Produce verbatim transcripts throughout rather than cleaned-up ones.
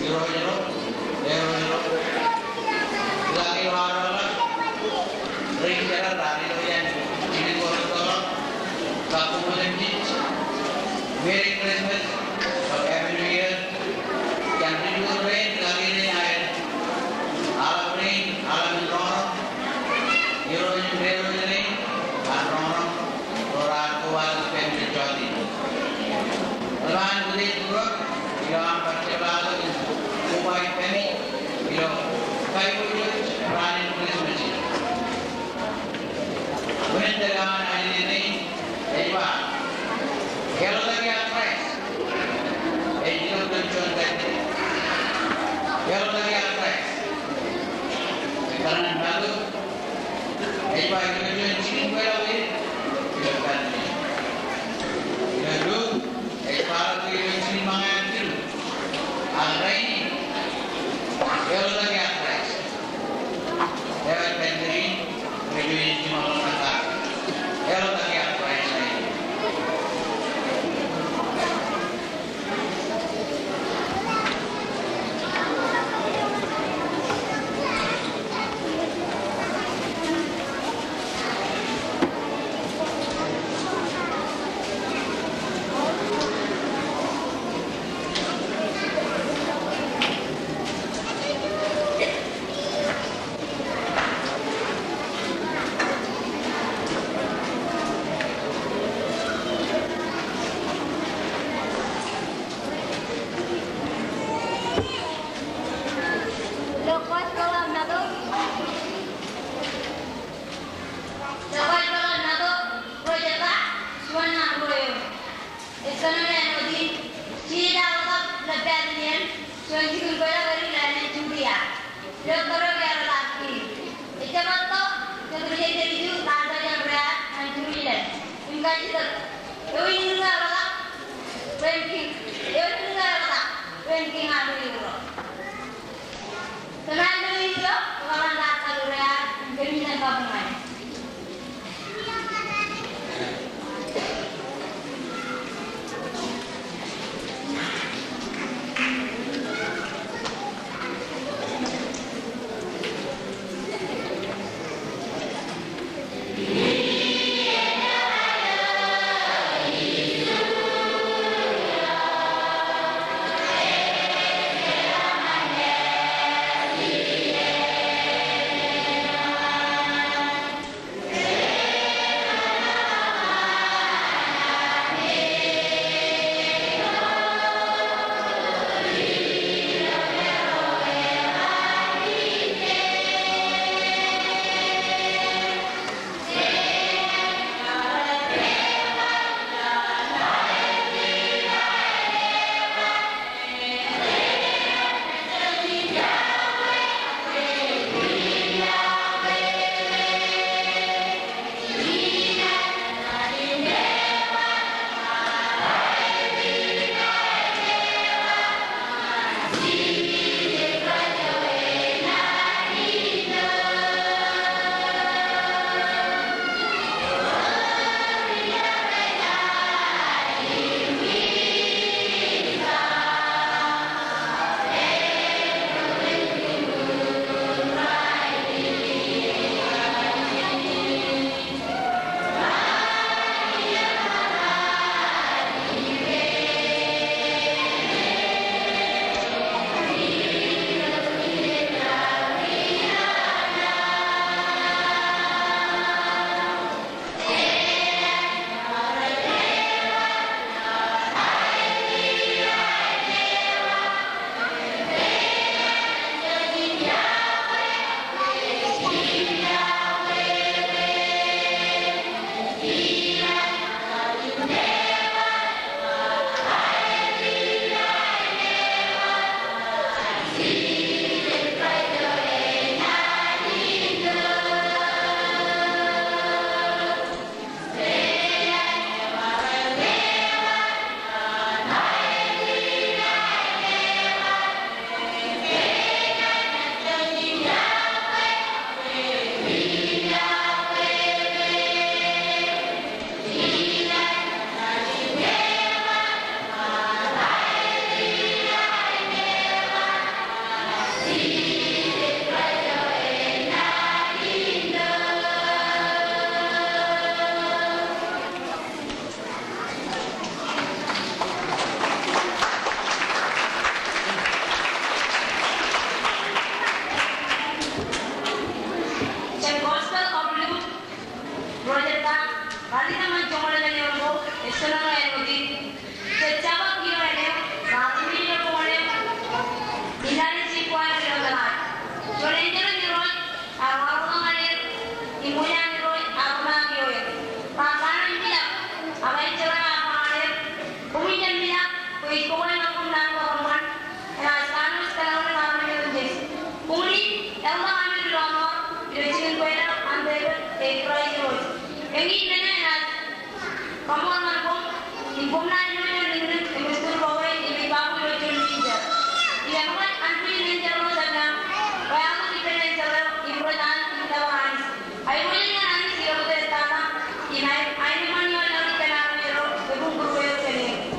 Irooj ro, irooj ro. Ilọk eo armej, rein jeḷā raar ilo iien jikin ko rektōḷọk, kakkōṃṃan kōj, Merry Christmas, Happy New Year. Jān ri-Jukot rein, ilọk rein aer aḷap rein, aḷap in roñroñ. Irooj im reirooj rein an roñroñ ro raar kobatok ippān ri-Jukot in. Eḷap an kōtij būruōk ilo aṃ bar jepḷaaktok im koba ippāmi ilo kaiboojoj raan in Christmas in. Unin tōl eo an ajri rein ej ba, Eḷotak ia Kraist. Ej ilo kōn juon kajjitōk. Eḷotak ia Kraist. Ekkar ñan Matu, ej ba ilo juon jikin kweḷap in, ilo Galilee. Ilo Luk, ej ba ilo juon jikin ṃōñā in jilu. Ak rainin, Eḷotak ia Kraist. Ewōr pālle in, rej jiṃor ḷọk ñan kake. Eḷotak ia Kraist rainin. Ilo Gospel eo an Matu. Ilo Gospel eo an Matu, ruo jebta, juon ñan ruo eoon. Ej kōnono āinwōt in, Jisōs ear ḷotak ilo Bethlehem, juon jikin kweḷap eo ilo āne Judia. Ilo tōre eo ear ḷotak in. Ejjab etto, jet ri-jeje Ju raar pād jān rear ñan Jerusalem im kajjitōk, Ewi in ñe eḷotak bwe en kiiñ, ewi in ñe eḷotak bwe en kiiñ an ri-Jukot? Kōn an ri-Jukot eo, ekōḷan raar kaḷoor rear im kōmij ñan kabuñ ñan e. Eñin men eo enaaj kaṃṃool ñan koṃ im koṃ naaj lo ilo niñniñ im ri-tōl ko ke im ej baaṃle ilo juon winter. Im eṃōkaj anbwijin enjeḷ ro jabdewōt, bwe aolep ippān enjeḷ eo im rej an im tōpar Anij. Aiboojoj ñan Anij ilo kōttātata im aenōṃṃan ioon aolep ippān armej ro, ebuñ būrueir kōn eō.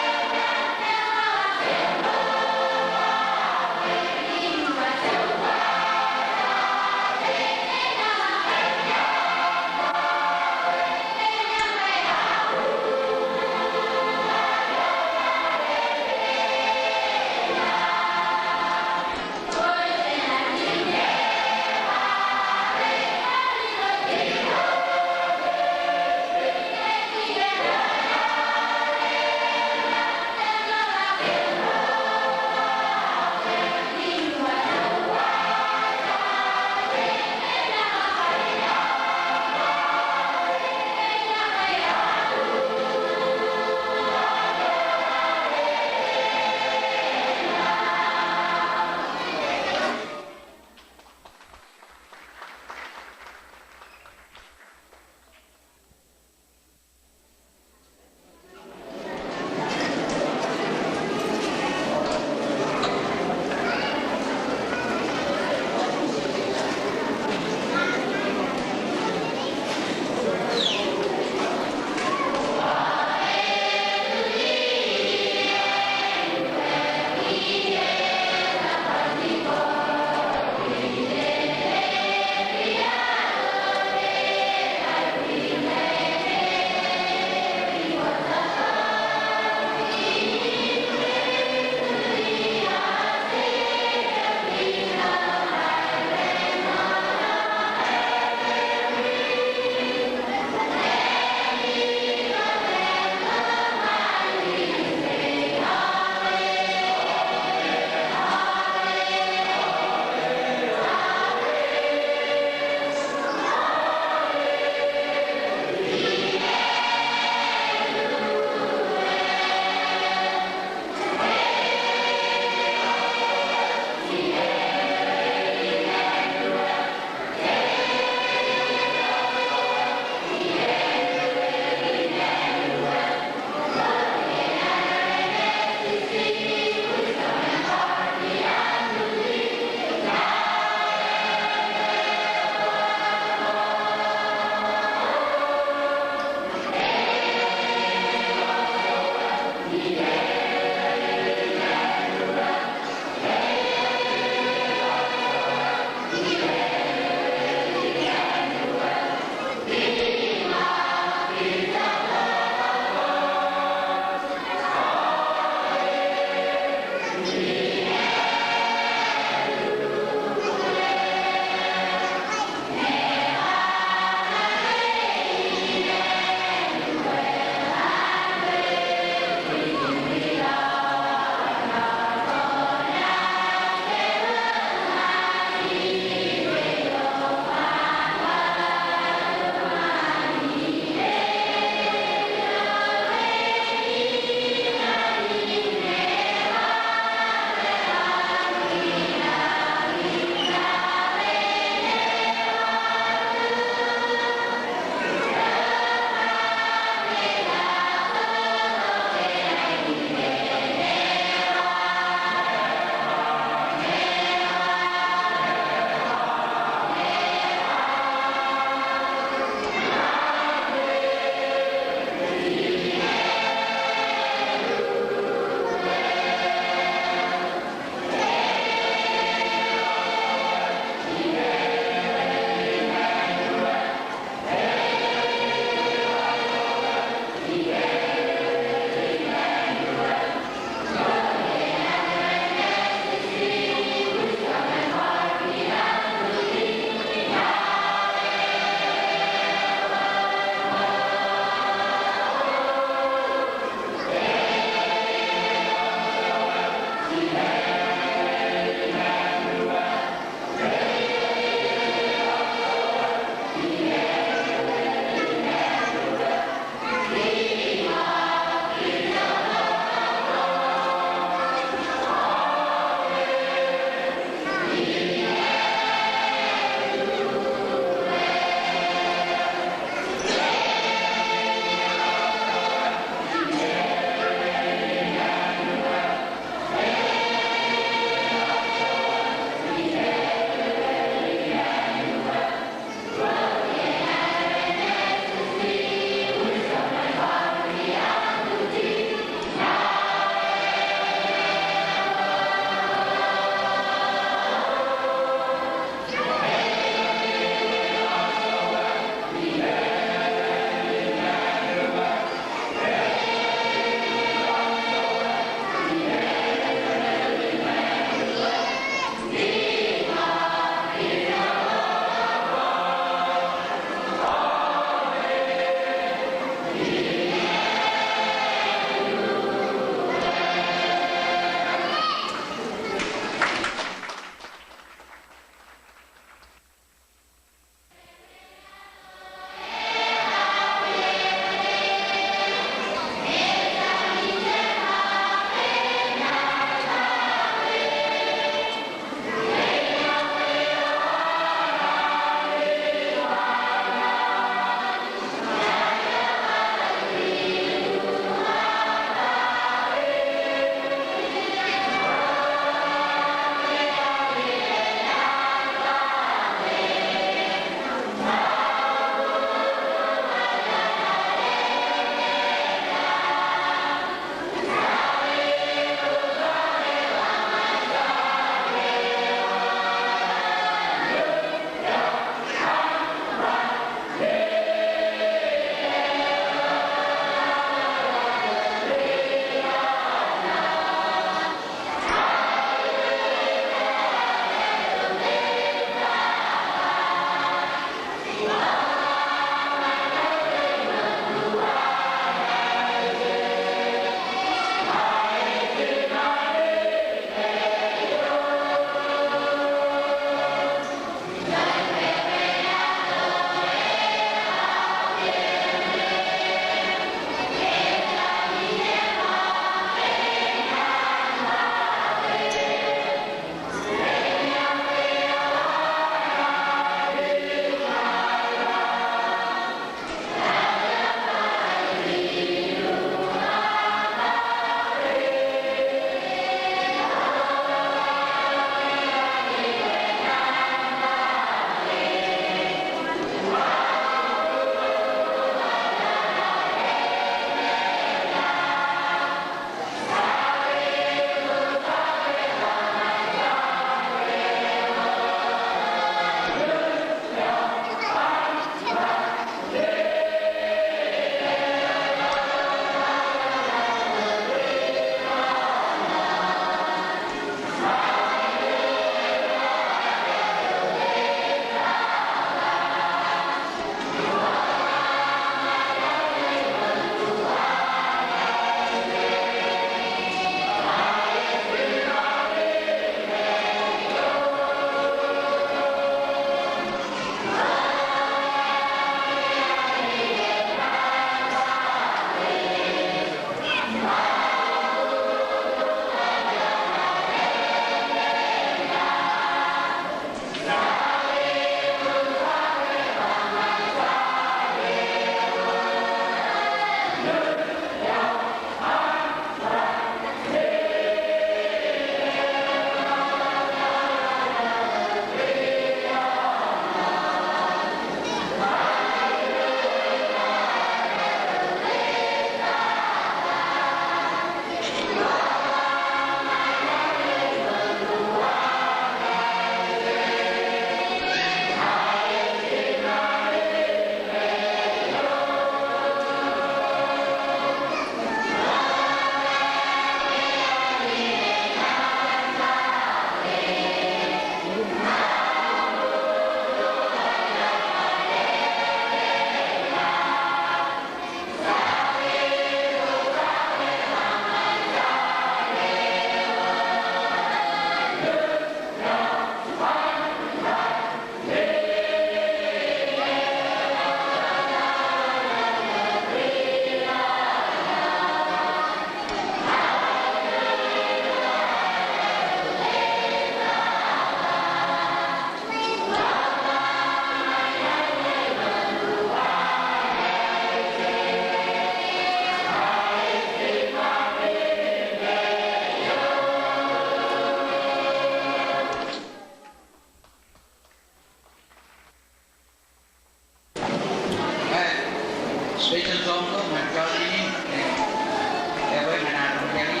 Ñan jọteen in, eh, ebwe ñan ad roñjake.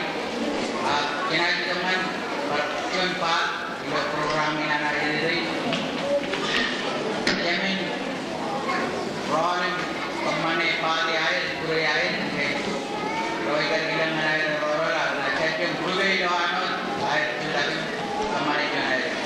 Ak jenaaj itok ñan bar juon part ilo program in an ad editōj. Jemān rọọl in kōṃṃane part eo aer, kure eo aer, ke ro ikar ilọk ñan aer rọọl, ak rej jab rupe ilo ad wōt aer jutak im kōṃṃane juon aer.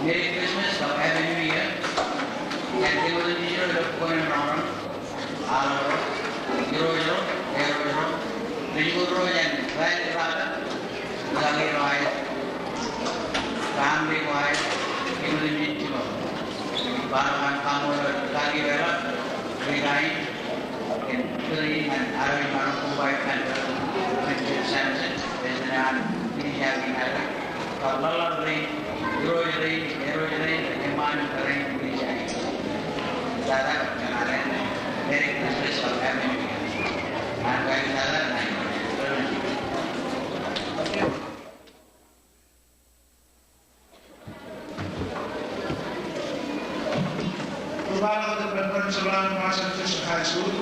Merry Christmas kab Happy New Year. Jān kōn ilo bok in roñroñ, aḷap ro, irooj ro, errooj ro, ri-jikuuḷ ro jān rāj ro, ri-kaki ro aer, family ko aer, kōmij jibwe. Bar ñan kaṃṃoolol ri-kaki ro, ri-kaki ro, kōn tōre in ñan armej ro kobaik ñan President Samson, President an, ri-kaki ro, kab ḷōḷḷap rein, irooj rein, errooj rein, eṃṃaan rein, ri-kaki ro. Tata kab kōṇaan, Merry Christmas kab Happy New Year. An kōṇaan tata ñan Bar ḷọk ilo principal an Marshall Christian High School.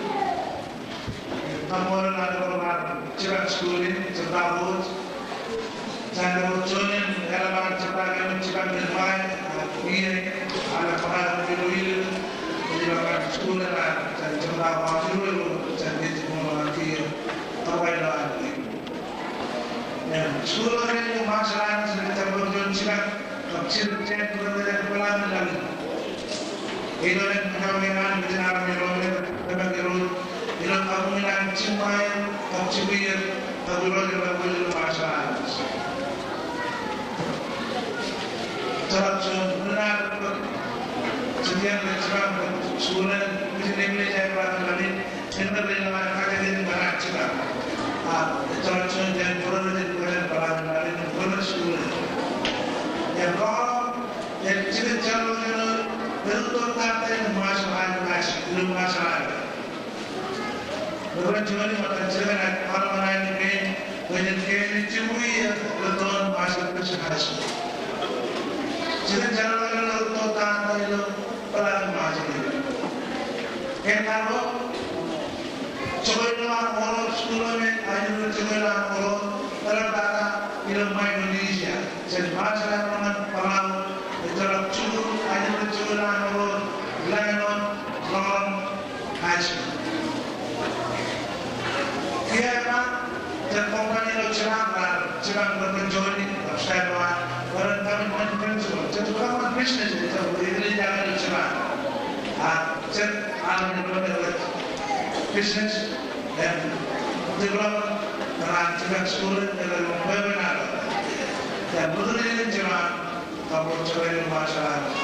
Kaṃṃoolol ad ko raar jibwe school in, jibwe wōt. Jān wōt juon in eḷap an jibwe kōn jibwe in ṃae, ak iiō, eḷap ṃae ilo ilo, ilo ṃae school in, ak jān jibwe wōt ilo ilo, jān jibwe wōt ilo ilo. Im school eo ilo Marshall Islands ej jab juon jibwe kab jibwe jān bōrōjān bōḷaak in laḷ in. Ilo eṇ kōjro eṇ an bwe jen armej ro rej kōpakpeḷḷọk ilo kabuñ in an jiṃṃaer kab jibwier kab irooj ro ilo Marshall Islands. Ejjeḷọk juon ri-naan rej bōk jibwe, rej jibwe bwe school in bwe jen eñin ej bōḷaak in laḷ in. Im rej lewaj kajjitōk in kōṇaan jibwe. A, ejjeḷọk juon jān bōrōjān bōḷaak in laḷ in, bōrōjān school in. Im roñroñ, im jikin jeorḷọk ilo, ilo rūtto tata in Marshall Islands, ilo Marshall Islands. Rej juon in ṃōttan jikin ej bar ṃōṇōṇō in kein, bwe jen kein jibwe ilo rūtto in Marshall Christian High School. Jikin jeorḷọk ilo rūtto tata ilo bōḷaak in Marshall in. Kein karuo, jokwe ilo an wōr, school eo me, a, ilo jokwe ilo an wōr, eḷaptata ilo Micronesia. Jān Marshall eo ñan Palau, ejjeḷọk jukun, a, ilo jokwe ilo an wōr, Lebanon, Roñroñ High School. Kiiō eo, jet company ilo Japan raar jibwe bwe ren join in, kab staff eo an, bwe ren become principal. Jet become business, jet become business ilo Japan. A, jet armej ro rej business im development, raar jibwe school in, rej bwebwenato. Im bōktok in Japan, kab ro jibwe ilo Marshall Islands.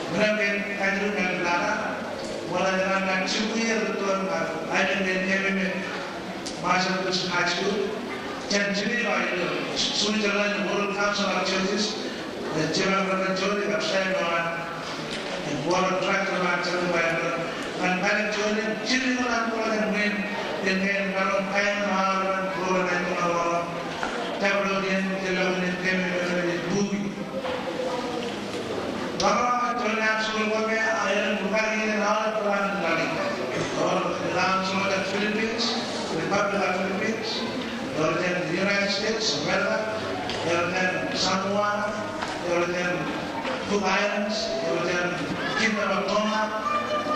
Ṃōṇōṇō in kajjitōk ñan tata, ṃool eo ej naan ñan jibwe ilo rūtto in, a, aelōñ in keememej Marshall Christian High School, jān jibwe eo ilo Switzerland World Council of Churches, ej jibwe bwe ren join in kab staff eo an, im board of director eo an, jān jibwe bwe ren, ñan pād im join in jibwe eo an, ṃool eo ej naan ñan, im ñan maroñ kain eo an, ro rej ṃōṇōṇō, jab ro jen, jen lo in keememej rej buki. Bar ḷọk juon an school ko me, a, elōñ rūkaki rein aolep bōḷaak in laḷ in. Ro, ro an school eo Philippines, Republic of Philippines, ro jān United States of America, ro jān Samoa, ro jān Cook Islands, ro jān Kingdom of Tonga,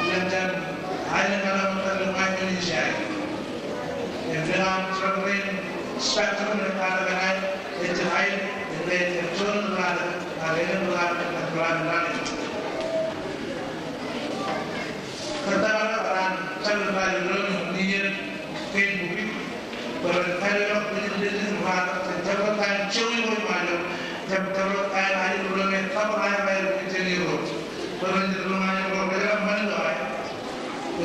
ro jān island eo an ilo Micronesia. Im ilo an jibwe rein spectrum eo an, ej jab aer, im ej jab juon ḷaddik, ak elōñ ḷaddik, ḷaddik, ḷaddik. Kōttōpar eo an jab ḷaddik ilo iien kein bukwi. Bwe ren pād ilo bwijin lejin ḷaddik, jab ḷaddik kain jowi ko iṃajo, jab, jab ḷaddik kain ajri ro me, kab aer, aer bwijin ro. Bwe ren jab ḷaddik ro, rej ḷaddik ṃani ḷọk aer.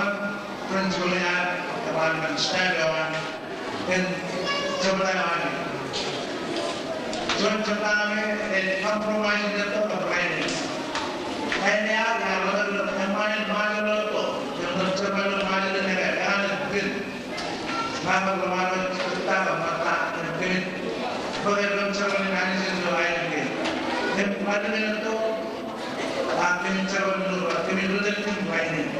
Principal eo an, eban kōn staff eo an, kōn jebta eo an. Juon jebta eo an ej compromise ilo tok kōn rainin. Rainin ear, ear ḷotak ilo email Ṃajeḷ eo tok, ilo tok jebta eo Ṃajeḷ eo an, ear pen. Ṃajeḷ eo an, ṃōtta eo, ṃōtta eo, kōmij bōk ilo jebta eo an, ilo aelōñ kein. Im ṃajeḷ eo tok, ak kōmij jebta eo an, kōmij ḷotak im rainin.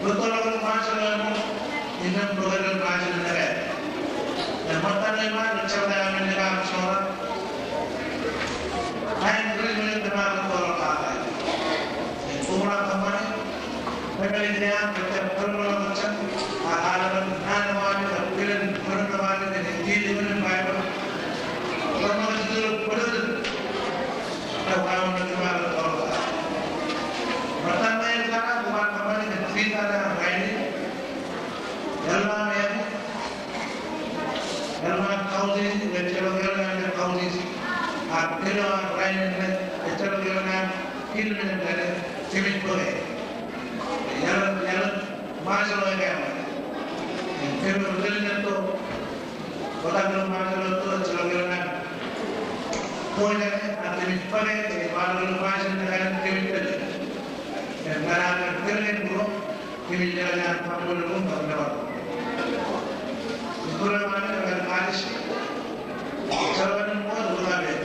Ḷotak ḷọk Ṃajeḷ eo ṃōk, innām bōk ilo Ṃajeḷ eo an. Im ṃōttan eo ṃajeḷ eo an, jebta eo an, ej kab soḷa. Aet, ri ṃōk ej kab ḷotak ḷọk kake. Im bōk ḷọk kōṃṃane. Kōmij letok, kōmij letok, kōmij letok, ak aolep naan eo an, kab kilen bōlen eo an, kōmij letok ilo Baibōḷ. Kōmij letok ilo Baibōḷ. Ṃōttan ṇe ej kab ḷotak kōṃṃane kōn Piter eo an rainin. Ḷotak eo an, ḷotak eo an kautiej, ejjeḷọk ḷotak eo an kautiej. Ak ilo rainin ṇe, ejjeḷọk ḷotak eo an, kōmij bōke. Ḷotak, ḷotak Ṃajeḷ eo an. Kōmij ḷotak ilo tok. Ḷotak ilo Ṃajeḷ eo tok, ejjeḷọk ḷotak eo an. Bōke, ak kōmij bōke, ej bar ilo Ṃajeḷ eo an, kōmij bōke. Im kōn an kōn kōn ko, kōmij leḷọk an kaṃṃoolol koṃ kab nōbar. Im kōn an kōn Ṃajeḷ. Jerbal in ṃool ḷotak eo.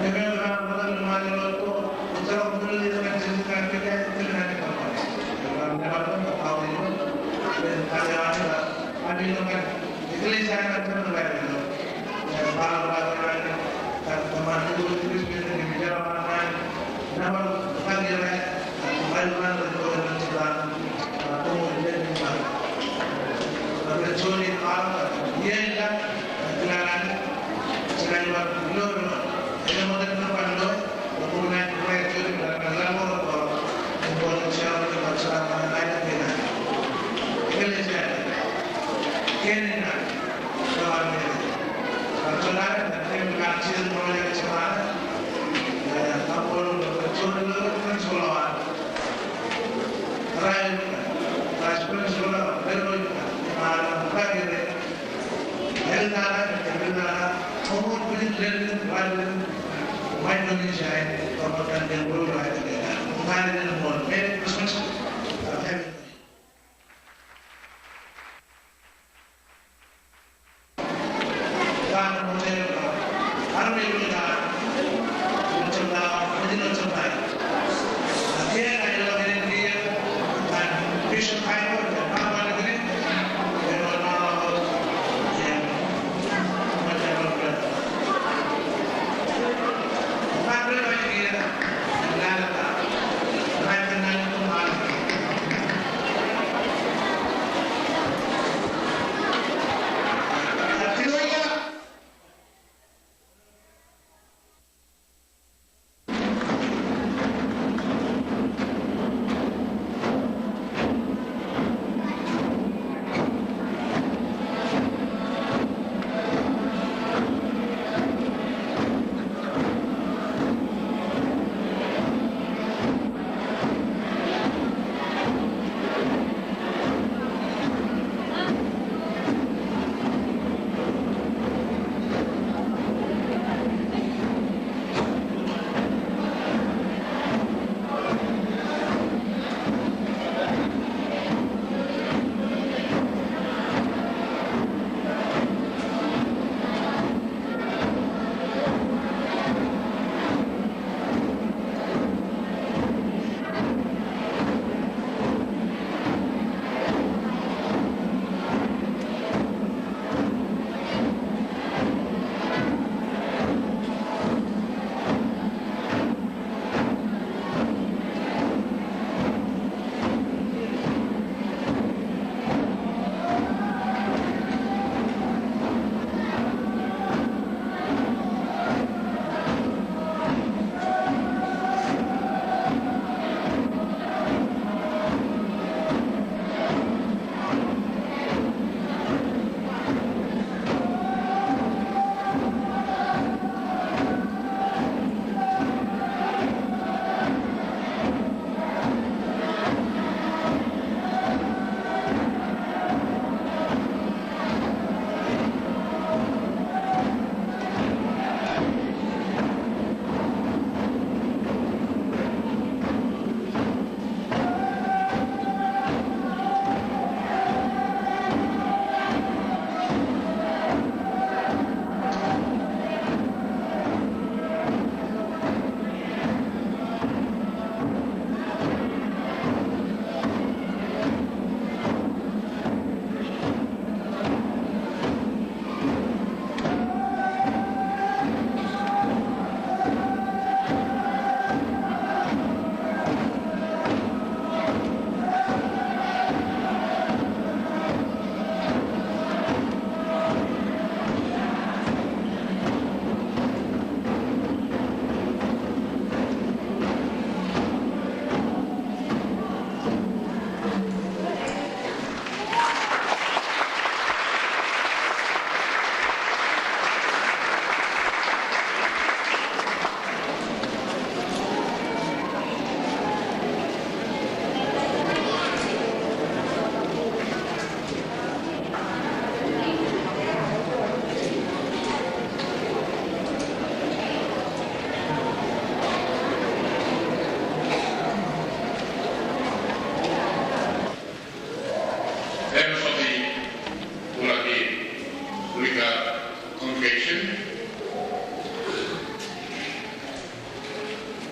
Im kōn an ḷotak ilo Ṃajeḷ eo tok, ejjeḷọk ṃool ilo an, ejjeḷọk ṃool ilo an, ejjeḷọk ṃool ilo an. Merry Christmas.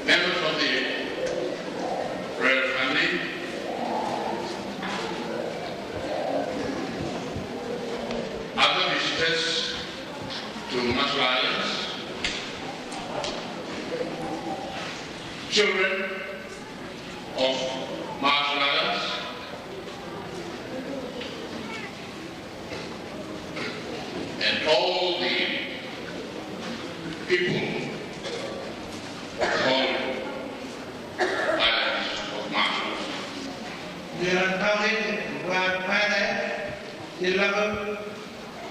Members of the royal family, other visitors to Marshall Islands, children of Marshall Islands, and all the people of all islands of Marshall. Ilo an kautiej,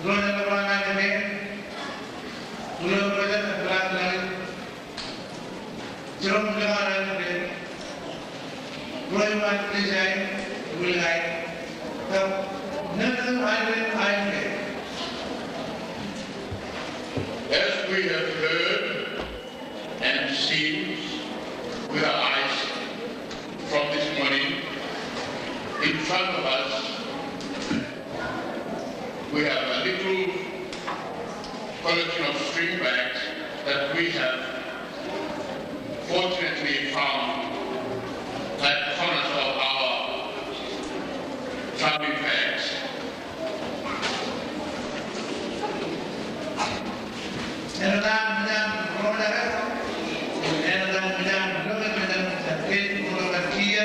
ilo an kautiej, ilo an kautiej, as we have heard and seen with our eyes from this morning, in front of us, we have a little collection of string bags that we have fortunately found at corners of our traveling bags. Āinwōt an mejaṃ ro ṇe, āinwōt an mejaṃ ro ṇe, mejaṃ ro ṇe,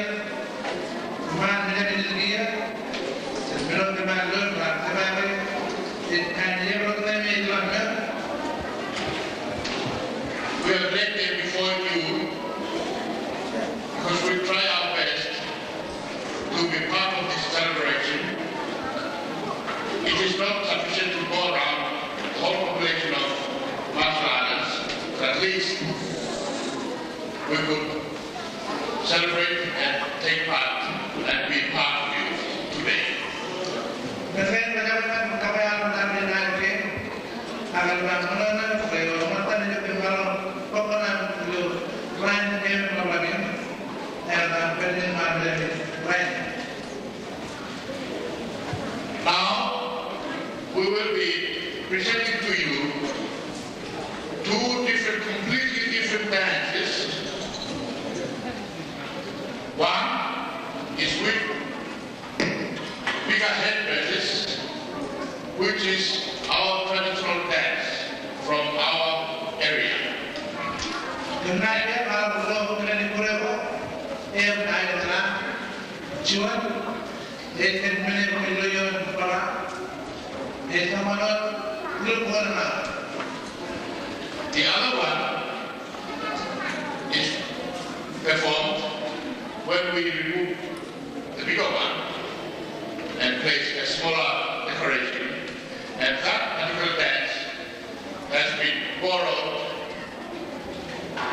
we have laid them before you because we try our best to be part of this celebration. It is not sufficient to go around the whole population of Marshall Islands, but at least we could celebrate and take part and be part of you today. Now, we will be presenting to you two different, completely different dances. One is with Big Head Dances, which is our traditional dance from our area. The other one is performed when we remove the bigger one and place a smaller decoration. And that particular dance has been borrowed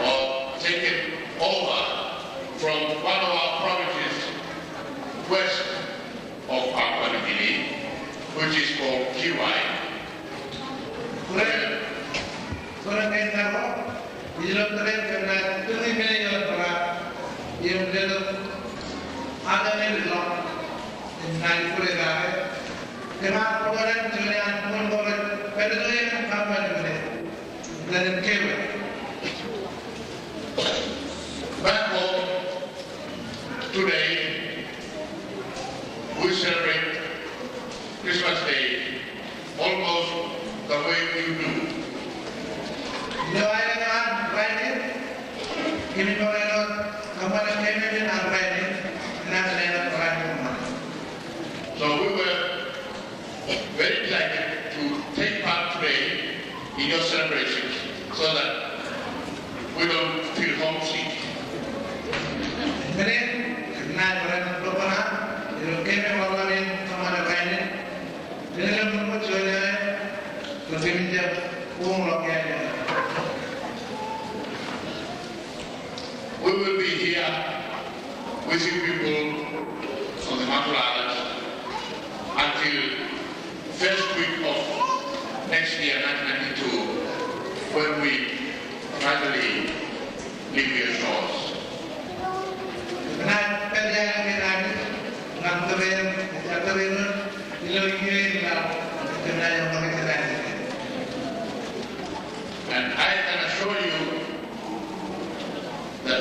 or taken over from one of our provinces west of Papua New Guinea, which is called Kiwai. Well, Back home today, we celebrate Christmas Day almost the way you do. So we were very delighted to take part today in your celebrations so that we don't feel homesick. We will be here with you people on the Marshall Islands until first week of next year, nineteen ninety-two, when we finally leave your shores. And I can assure you, the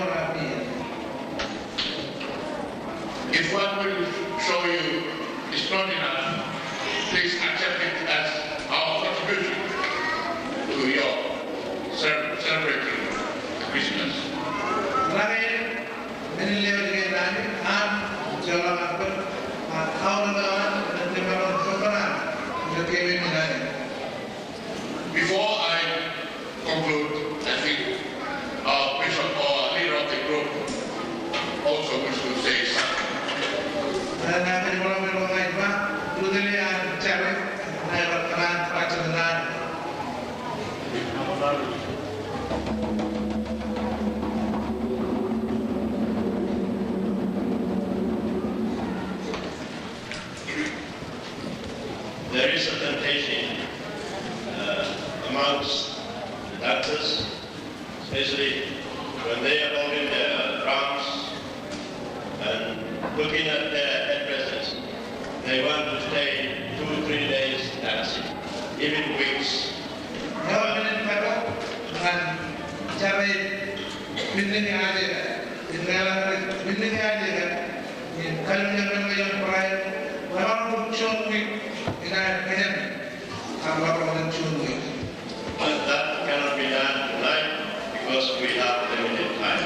ewōr ami. If what we show you is not enough, please accept it as our contribution to your cel-, celebrating Christmas. Ḷak e, men in lewōj kein Anij an joḷọk aṃ bōd, ak aorōk eo an, en jemaroñ to bōd an, ilo keememej in Anij. Before I conclude, I think our bishop or leader of the group also wish to say something. Ṇa, ṇa kōjparok ilo ña ij ba, ilo tōl eo an jabdewōt, ṇa ij ba kōṇaan, ba kōṇaan. There is a temptation, uh, amongst the doctors, especially when they are holding their drums and looking at their headdresses, they want to stay two, three days, that's it, even weeks. Ewōr men in katok ñan jabdewōt, men in aje, men in aje, men in kalimjek men in Friday, ewōr juon wiik in aer kōjām. Ak ḷapḷọk juon wiik. But that cannot be done tonight because we have limited time.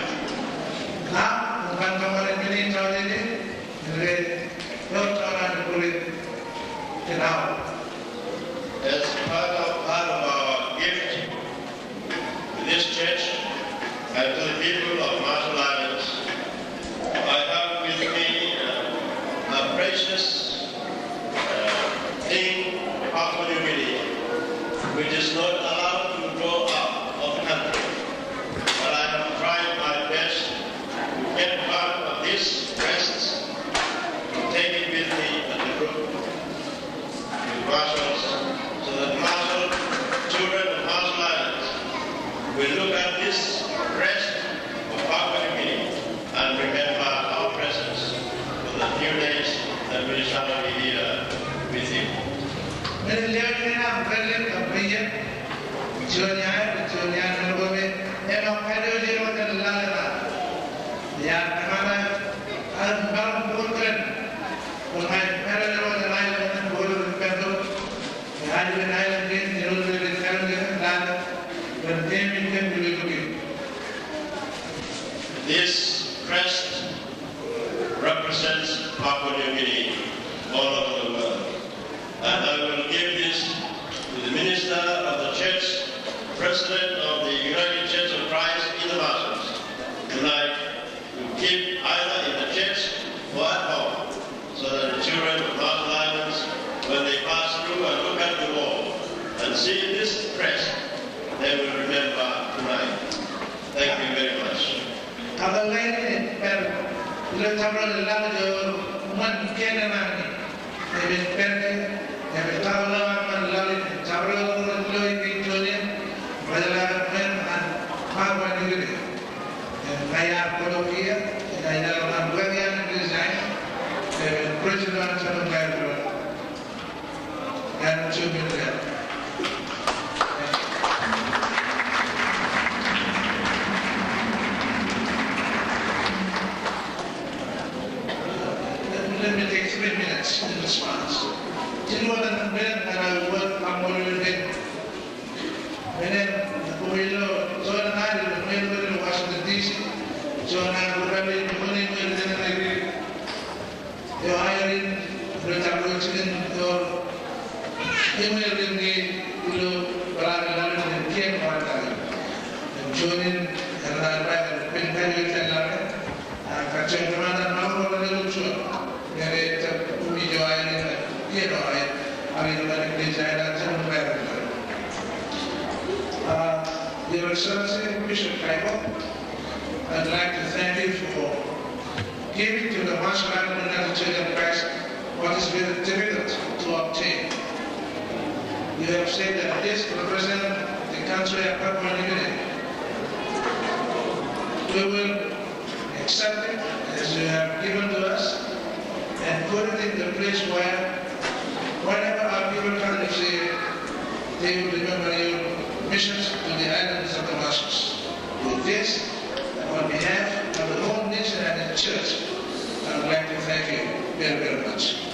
Ak, ñan kōṃṃane men in jabdewōt, ñe ewōr juon aō bullet in awa. As part of, part of our gift to this church and to the people of Marshall Islands, I have with me, uh, a precious, uh, thing, Papua New Guinea, which is not allowed to go out of country. But I have tried my best to get part of this crest, to take it with me at the group with Marshalls, so that Marshall, children of Marshall Islands, will look at this crest of Papua New Guinea and remember our presence for the few days that we shall be here with you. Men in lewōj kein aṃ, kōn ḷọk kab bwijin, juon iaan, juon iaan men ko me, eṃōj kadiwōjḷọk jān laḷ eo an. Iar kōṃṃan aō, aō maroñ bōk kōn, bwe ña ij pād ilo ḷọk jān aelōñ in, bōk ilo pen tok. Ij pād ilo aelōñ in, ilo pen tok, ilo pen tok. This crest represents Papua New Guinea all over the world. And I will give this to the minister of the church, president of the United Church of Christ in the Marshalls tonight, to keep either in the church or at home, so that the children of Marshall Islands, when they pass through and look at the wall and see this crest, they will remember tonight. Thank you very much. Kōtḷọk in ej pād ilo jabdewōt laḷ eo ṃōn kien eo an. Ej pād, ej pād ilo laḷ in, jabdewōt eo ej pād ilo laḷ in, rej lale ṃōn an Papua New Guinea. Im ña iar bōktok kiiō, ña iar ḷọk ñan wōt iaan resign, im president an Seven Guide Road. Iaan juon minit. Let, let me take three minutes in response. Ij wōr minit ñan aō wōt kaṃṃoolol eok. Minit, koṃ ilo, juon ñan ilo, ilo Washington D C. Uh, Your Excellency, Bishop Kaiba, I'd like to thank you for giving to the Marshall Islands United Church of Christ what is very difficult to obtain. You have said that this represents the country of Papua New Guinea. We will accept it as you have given to us and put it in the place where whenever our people come to see it, they will remember your missions to the islands of the Marshalls. With this, on behalf of the whole nation and the church, I would like to thank you very, very much.